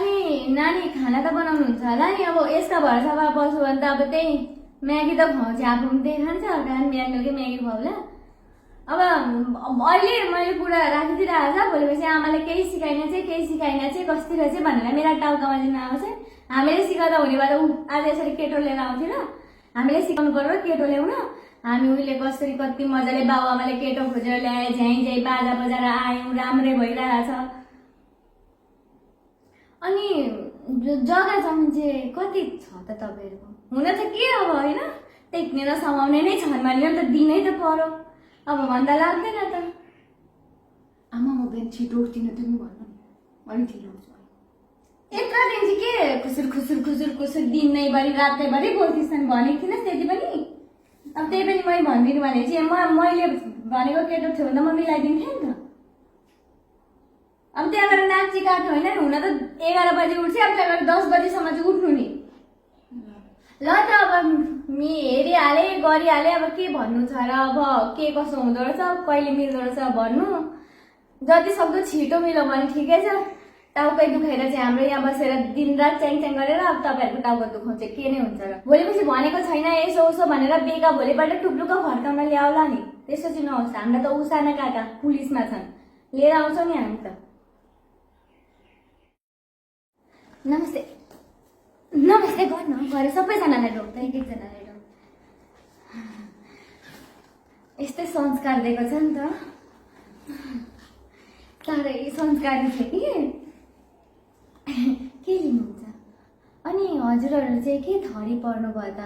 अनि नानी खाना त बनाउनुहुन्छ होला नि। अब यसका भरोसामा बस्छु भने त अब त्यही म्यागी त खुवाउँछ, आफू पनि त्यही खान्छ, बिहान बिहान बेलुकै म्यागी खुवाउला। अब अहिले मैले कुरा राखिदिइरहेको छ, भोलिपछि आमाले केही सिकाइन चाहिँ कस्तिर चाहिँ भनेर मेरा टाउकामा दिन आउँछ। हामीले सिकाउँदा हुने भएर ऊ आज यसरी केटो लिएर आउँथ्यो र हामीले सिकाउनु पर्यो केटो ल्याउन। हामी उहिले कसरी कति मजाले बाबुआमाले केटो खोजेर ल्याए, झ्याइ बाजा बजाएर आयौँ, राम्रै भइरहेछ। अनि जग्गा जमिन चाहिँ कति छ त तपाईँहरूको? हुन त के अब होइन, टेक्ने र समाउने नै छन् भने त दिनै त पर्यो। अब भन्दा लाग्दैन त। आमा म बिहान छिटो उठ्दिनँ, तिमी भन्नु नि, अलिक ढिलो उठ्छु। यत्रो दिन चाहिँ के खुसुर खुसुर खुसुर खुसुर दिनैभरि रातैभरि बोल्थिस् भनेको थिइनस् त्यति पनि? अब त्यही पनि मैले भनिदिनु भने चाहिँ मैले भनेको केटो थियो भने त म मिलाइदिन्थेँ नि त। अब त्यहाँ गएर नाची काट्नु होइन नि, हुन त 11 बजी उठ्छ, अब त्यहाँ गएर 10 बजीसम्म चाहिँ उठ्नु नि। ल त अब हेरिहालेँ गरिहालेँ, अब के भन्नु छ र, अब के कसो हुँदो रहेछ, कहिले मिल्दो रहेछ भन्नु। जति सक्दो छिटो मिल्यो भने ठिकै छ। टाउकै दुखाएर चाहिँ हाम्रो यहाँ बसेर दिनरात च्याङ गरेर अब तपाईँहरूको टाउको दुखाउँछ के नै हुन्छ र। भोलिपछि भनेको छैन यसो उसो भनेर बेका भोलिपल्ट टुप्लुक्क फर्काउन ल्याउला नि, त्यस्तो चाहिँ नहोस्। हाम्रो त उसाना काका पुलिसमा छन्, लिएर आउँछौँ नि हामी त। नमस्ते नमस्ते गर्नु गरे सबैजनालाई रोक्छ, एक एकजनालाई रोक्छ। यस्तै संस्कार दिएको छ नि त, साह्रै संस्कारी छ कि। के लिनुहुन्छ? अनि हजुरहरू चाहिँ के थरी पर्नुभयो त?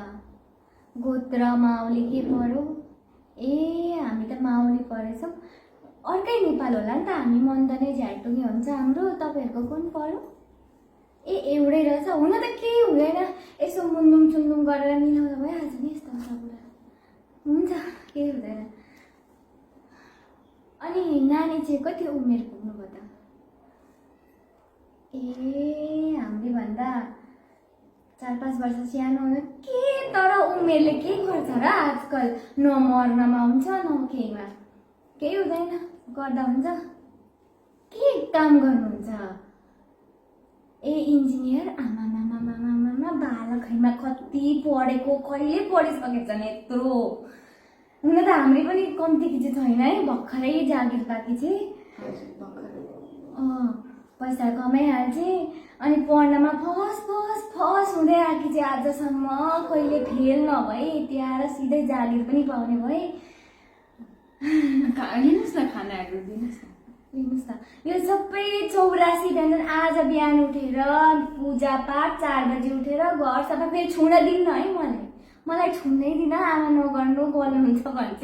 गोत्र माउली के पर्यो? ए हामी त माउली परेछौँ। अर्कै नेपाल होला नि त, हामी मन त नै झ्याटुङ्गे हुन्छ हाम्रो। तपाईँहरूको कुन पर्यो? ए एउटै रहेछ। हुन त केही हुँदैन, यसो मुन्दुम चुन्दुम गरेर मिलाउँदा भइहाल्छ नि यस्तो कुरा। हुन्छ केही हुँदैन। अनि नानी चाहिँ कति उमेर पुग्नुभयो त? ए हामीले भन्दा 4-5 वर्ष सानो हुनु के, तर उमेरले के गर्छ र आजकल? न मर्नमा हुन्छ न केहीमा, केही हुँदैन, गर्दा हुन्छ। के काम गर्नुहुन्छ? ए इन्जिनियर। आमामामामामा बालखैमा कति पढेको, कहिले पढिसकेको छन् यत्रो? हुन त हाम्रो पनि कम्ती कि चाहिँ छैन है, भर्खरै जागिर बाँकी चाहिँ। पैसा कमाइहाल्छे अनि पढ्नमा फस हुँदै आएकी चाहिँ आजसम्म कहिले फेल नभए, त्यहाँ सिधै जागिर पनि पाउने भए। लिनुहोस् न, खानाहरू दिनुहोस् न। लिनुहोस् न, यो सबै 84 व्यञ्जन। आज बिहान उठेर पूजापाठ 4 बजी उठेर घर सफा, फेरि छुन दिन्न है मलाई छुन्नै दिन, आमा नगर्नु बोल्नुहुन्छ भन्छ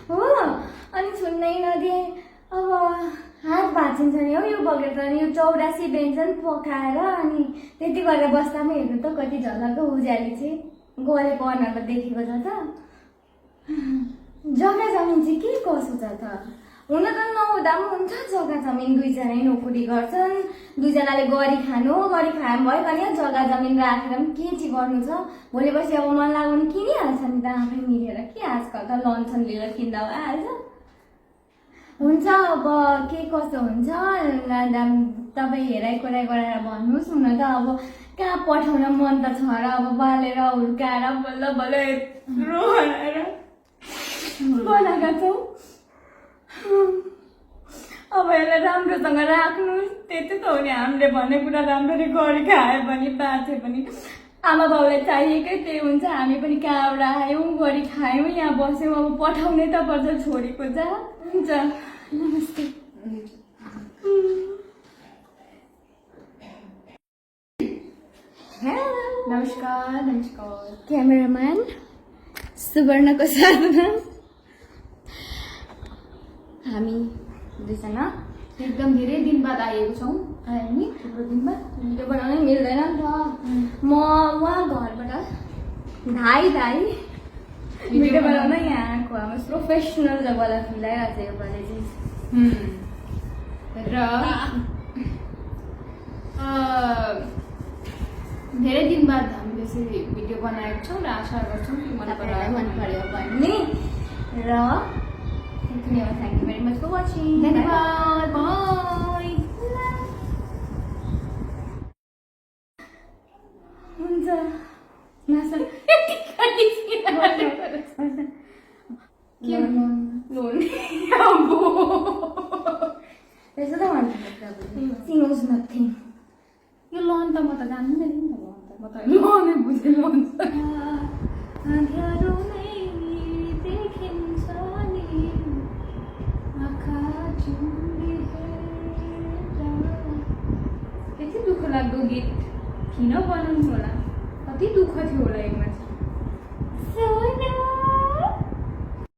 हो। अनि छुन्नै नदिए, अब हात भाँचिन्छ नि हौ यो बगेर त। अनि यो 84 व्यञ्जन पकाएर अनि त्यति गरेर बस्दामै हेर्नु त कति झलको उज्याली चाहिँ गलेको अनुहार देखेको छ त। जग्गा जमिन चाहिँ के कसो छ त? हुन त नहुँदा पनि हुन्छ जग्गा जमिन, दुईजनै नोकरी गर्छन्, दुईजनाले गरी खाए भयो भने जग्गा जमिन राखेर पनि के चाहिँ गर्नु छ? भोलिपछि अब मन लाग्यो भने किनिहाल्छ नि त आफै मिलेर। के आजकल त लन्छन् लिएर किन्दा भइहाल्छ। हुन्छ अब के कसो हुन्छ तपाईँ हेराइ कोराइ गरेर भन्नुहोस्। हुन त अब कहाँ पठाउन मन त छ र, अब बालेर हुर्काएर बल्ल बल्ल यत्रो बनाएका छौँ। अब यसलाई राम्रोसँग राख्नुहोस्, त्यति त हो नि। हामीले भन्ने कुरा राम्ररी गरी खायो भने बाँच्यो भने आमा बाउलाई चाहिएकै त्यही हुन्छ। हामी पनि कहाँबाट आयौँ, गरी खायौँ, यहाँ बस्यौँ, अब पठाउनै त पर्छ छोरीको जा। हुन्छ नमस्ते। नमस्कार। क्यामेराम्यान सुवर्णको साथमा हामी दुईजना एकदम धेरै दिन बाद आएको छौँ। आयो नि थुप्रो दिनमा, भिडियो बनाउनै मिल्दैन नि त। म उहाँ घरबाट धाई भिडियो बनाउन यहाँ आएको। हाम्रो प्रोफेसनल जग्गालाई फिलाइरहेको छ यो पालि चाहिँ। र धेरै दिन बाद हामीले यसरी भिडियो बनाएको छौँ र आशा गर्छौँ कि मन पर्यो भन्ने। र thank you very much for watching. धन्यवाद। बाई। नसर के लोन त्यसो त भन्नु सी नोज नथिङ यो लोन त म त जान्दैन नि त लोन त म त लोनै बुझेँ लोन अँध्यारोमै देखिन्छ नि आँखा यति दुःख लाग्दो गीत किन बनाउनु होला कति दुःख थियो होला यसमा चाहिँ